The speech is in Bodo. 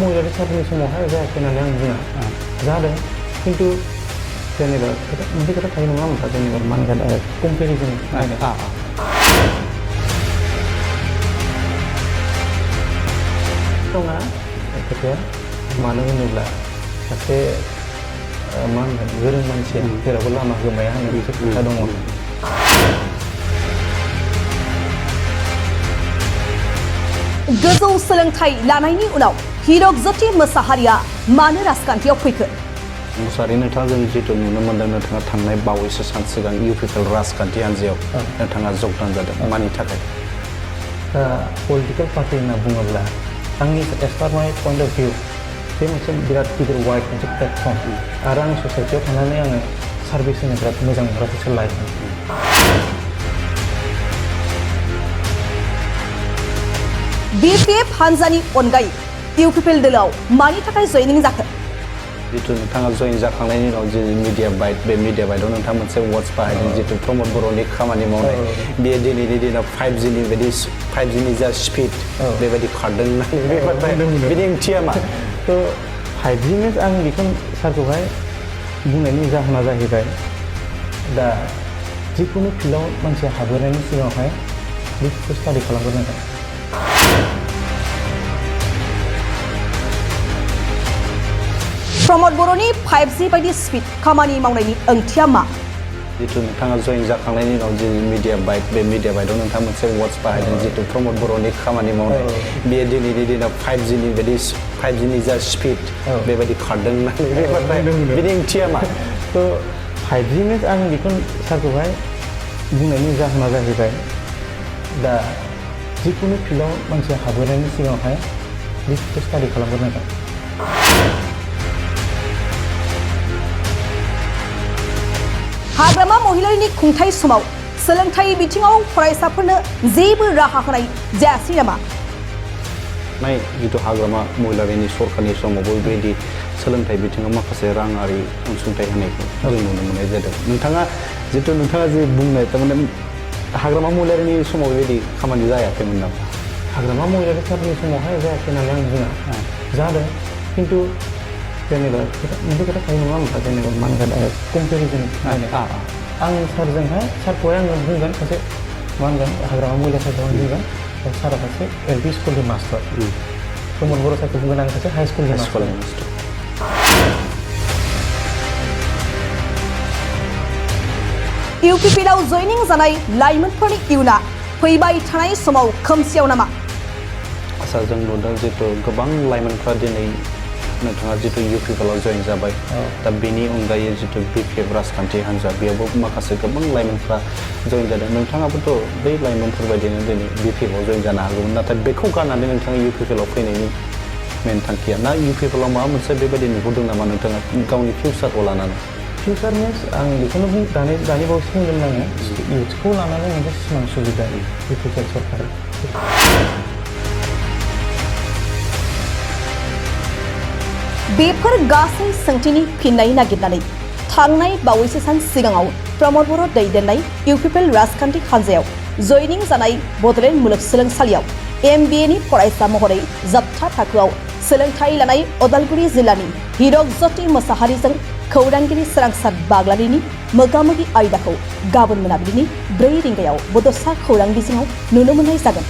महिलारि सारनि समावहाय जायाखै होननानै आं बुङा जादों खिन्थु जेनेबा मोनसे खोथा थायो नङा होमबा जेनेबा मानगोन कम्पेरिजन नायनो दङा खोथाया मानो होनोब्ला सासे मा होनगोन गोरों मानसिया जेरावबो लामा गोमाया होननाय मोनसे खोथा दङ गोजौ सोलोंथाइ लानायनि उनाव हिरक ज्योति मोसाहारिया मानो राजखान्थियाव फैखो मुसाहारि नोंथाङा जों जिहेतु नुनो मोन्दों नोंथाङा थांनाय बावैसो सान सिगां UPPL राजखान्थि हान्जायाव नोंथाङा जगदान जादों मानि थाखाय पलिटिकेल पार्टि होनना बुङोब्ला आंनि एस पार माइ पइन्ट अफ भिउ बे मोनसे बिराद गिदिर वाइड मोनसे प्लेटफर्म आरो आं ससाइटियाव थानानै आङो सार्भिस होनो बिराद मोजां मोनग्राखौसो लायदों BPF हान्जानि अनगायै UPPL दोलाव मानि थाखाय जयनिं जाखो जितु नोंथाङा जयन जाखांनायनि उनाव जे मिडिया बाइट बे मिडिया बाइटआव नोंथाङा मोनसे वार्डस बाहायदों जितु प्रमद बर'नि खामानि मावनाय बेयो दिनैनि दिनाव 5Gनि बायदि 5Gनि जा स्पिड बेबायदि खारदों होननानै बेनि ओंथिया मा थ' 5G मिन्स आं बेखौ सारखौहाय बुंनायनि जाहोना जाहैबाय दा जिखुनु फिल्डआव मानसिया हाबग्रोनायनि सिगाङावहाय बेखौ स्टाडि खालामग्रोनांगोन प्रमद बर'नि 5G बायदि स्पिड खामानि मावनायनि ओंथिया मा जितु नोंथाङा जयन जाखांनायनि उनाव जे मिडिया बाइट बे मिडिया बाइटआव नोंथाङा मोनसे वार्डस बाहायदों जितु प्रमद बर'नि खामानि मावनाय बेयो दिनैनि दिनाव 5Gनि बायदि 5Gनि जा स्पिड बेबायदि खारदों होननानै बेनि ओंथिया मा थ' 5G मिन्स आं बेखौ सारखौहाय बुंनायनि जाहोना जाहैबाय दा जिखुनु फिल्डआव मानसिया हाबग्रोनायनि सिगाङावहाय बेखौ स्टाडि खालामग्रोनांगोन हाग्रामा महिलारिनि खुंथाय समाव सोलोंथाइ बिथिङाव फरायसाफोरनो जेबो राहा होनाय जायासै नामा नाय जितु हाग्रामा महिलारिनि सरकारनि समावबो बेबायदि सोलोंथाइ बिथिङाव माखासे राङारि अनसुंथाइ होनायखौ जों नुनो मोननाय जादों नोंथाङा जे बुंनाय थारमाने हाग्रामा महिलारिनि समाव बेबायदि खामानि जायाखैमोन नामा हाग्रामा महिलारि सारनि समावहाय जायाखै होननानै आं बुङा जादों खिन्थु जेनेबा मोनसे खोथा थायो नङा होमबा जेनेबा मानगोन कम्पेरिजन नायनो आं सारजोंहाय सारखौहाय आङो बुंगोन सासे मा होनगोन हाग्रामा महिला सारखौ बुंगोन सारा सासे LP स्कुलनि मास्टार प्रमद बर' सारखौ बुंगोन आं सासे हाइ स्कुलनि मास्टार UPPL आव जयनिं जानाय लाइमोनफोरनि इयुना फैबाय थानाय समाव खोमसियाव नामा आसा जों नुदों जितु गोबां लाइमोनफ्रा दिनै नोंथाङा जितु UPPL आव जयन जाबाय दा बेनि अनगायै जितु BPF राजखान्थि हान्जा बेयावबो माखासे गोबां लाइमोनफ्रा जयन जादों नोंथाङाबोथ' बै लाइमोनफोर बायदिनो दिनै BPF आव जयन जानो हागौमोन नाथाय बेखौ गारनानै नोंथाङा UPPL आव फैनायनि मेन थांखिया ना UPPL आव माबा मोनसे बेबायदि नुहुरदों नामा नोंथाङा गावनि फिउचारखौ लानानै फिउचार मिन्स आं बेखौनो दानि बावैसो बुंदोंमोन आङो इउथखौ लानानै मोनसे सिमां सुजुदों UPPL सरकारा बेफोर गासै सोंथिनि फिननाय नागिरनानै थांनाय बावैसो सान सिगाङाव प्रमद बर' दैदेननाय UPPL राजखान्थि हान्जायाव जयनिं जानाय बड'लेण्ड मुलुगसोलोंसालियाव MBAनि फरायसा महरै जोबथा थाखोआव सोलोंथाइ लानाय अदालगुरि जिल्लानि हिरक ज्योति मोसाहारिजों खौरांगिरि सोरांसार बाग्लारिनि मोगामोगि आयदाखौ गाबोन मोनाबिलिनि 4 रिंगायाव बड'सा खौरां बिजोङाव नुनो मोननाय जागोन।